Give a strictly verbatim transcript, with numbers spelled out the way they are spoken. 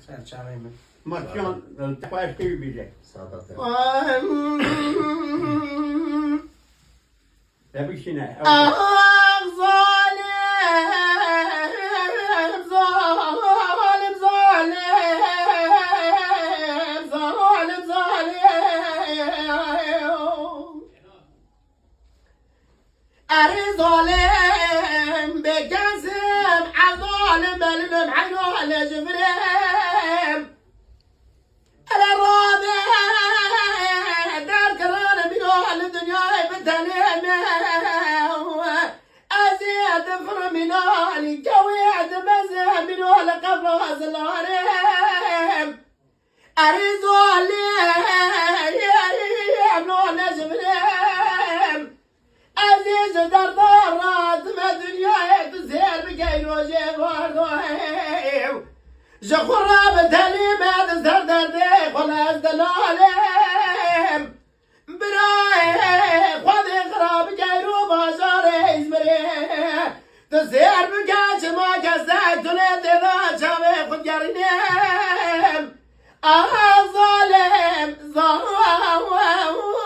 Serçavê min. Matiyan, xweş tê bîje. Sadat. Te bişîne. Ah zalim, zalim, zalim, zalim, zalim. Erê zalim, bêkesim, ez zalim, elilim, heyran, lejivrim. Ele rabe, derkirin, mîna, li dinyayê bi tenê me. Ez ê difirim, mîna, li kewê dimezim, mîna, li qebra zilarim. Erê zalim, no, lejivrim. Ez ê ji derdan ratime dinyayê, tu sêr bikey rojê bardoyê. Ji xwe re bi telî me di ser derdê xwe lez delalê. Birayê Xwedê xira bikey ro bajarê Îzmirê. Tu sêr bike çima kesek tu lê têda çavê xwe digerînê. Ah zalim, zalim.